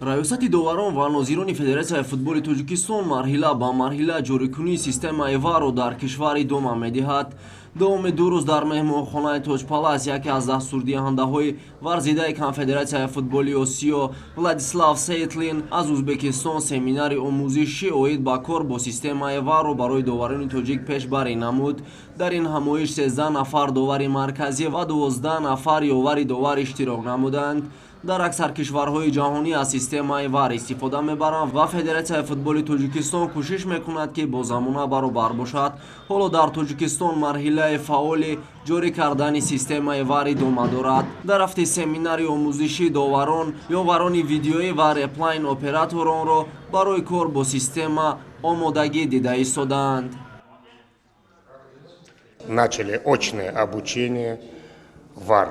Раёсати доварон ва нозирони Федератсияи футболи Тоҷикистон марҳила ба марҳила ҷорикунии системаи ВАРро дар кишвар идома медиҳад. Давоми 2 рӯз дар меҳмонхонаи Тоҷпалас яке аз дастурдиҳандаҳои варзидаи Конфедератсияи футболи Осиё Владислав Сейтлин аз Ӯзбекистон семинари омӯзишӣ оид ба кор бо системаи ВАРро барои доварони тоҷик пешбарӣ намуд. Дар ин ҳамоиш 13 нафар довари марказӣ ва 12 нафар ёвари довар иштирок намуданд. Дар аксар кишварҳои ҷаҳонӣ аз системаи ВАР истифода мебаранд ва Федератсияи футболи Тоҷикистон кӯшиш мекунад, ки бо замона баробар бошад. Ҳоло дар Тоҷикистон марҳилаи фаъоли ҷорӣ кардани системаи ВАР идома дорад. Дар рафти семинари омӯзишӣ доварон, ёварони видеоӣ ва реплайн операторонро барои кор бо система омодагӣ дида истодаанд. Начали очное обучение ВАР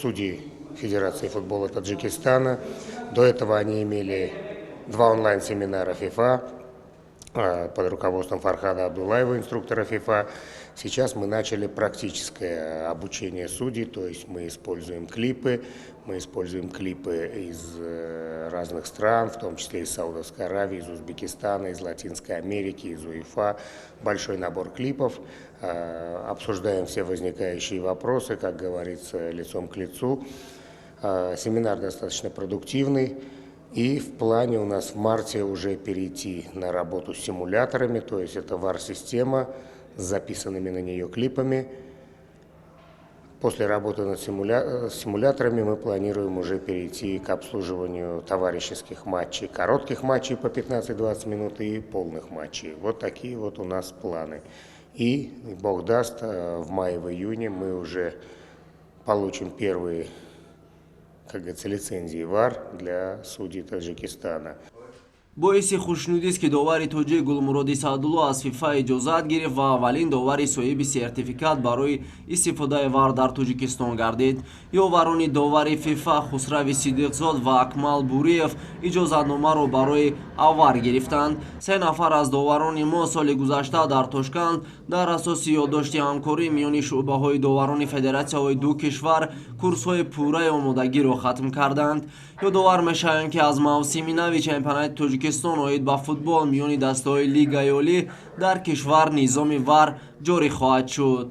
судей Федерации футбола Таджикистана. До этого они имели два онлайн-семинара ФИФА под руководством Фархада Абдулаева, инструктора ФИФА. Сейчас мы начали практическое обучение судей, то есть мы используем клипы из разных стран, в том числе из Саудовской Аравии, из Узбекистана, из Латинской Америки, из УЕФА. Большой набор клипов. Обсуждаем все возникающие вопросы, как говорится, лицом к лицу. Семинар достаточно продуктивный. И в плане у нас в марте уже перейти на работу с симуляторами, то есть это VAR-система с записанными на нее клипами. После работы над симуляторами мы планируем уже перейти к обслуживанию товарищеских матчей, коротких матчей по 15-20 минут и полных матчей. Вот такие вот у нас планы. И, Бог даст, в мае, в июне мы уже получим первые, как говорится, лицензии ВАР для судей Таджикистана. Боиси хушнудист, ки довари тоҷик Гулмуроди Саъдулло аз ФИФА иҷозат гирифт ва аввалин довари соҳиби сертификат барои истифодаи ВАР дар Тоҷикистон гардид. Ёварони довари ФИФА Хусрави Сидиқзод ва Акмал Буриев иҷозатномаро барои аввал гирифтанд. Се нафар аз доварони мо соли гузашта дар Тошканд дар асоси ёддошти ҳамкорӣ миёни шӯъбаҳои доварони федератсияҳои ду кишвар курсҳои пурраи омодагиро хатм карданд. Ёдовар мешавем, ки аз мавсими нави чемпионати Тоҷикистон оид ба футбол миёни дастаҳои Лигаи олӣ дар кишвар низоми ВАР ҷорӣ хоҳад шуд.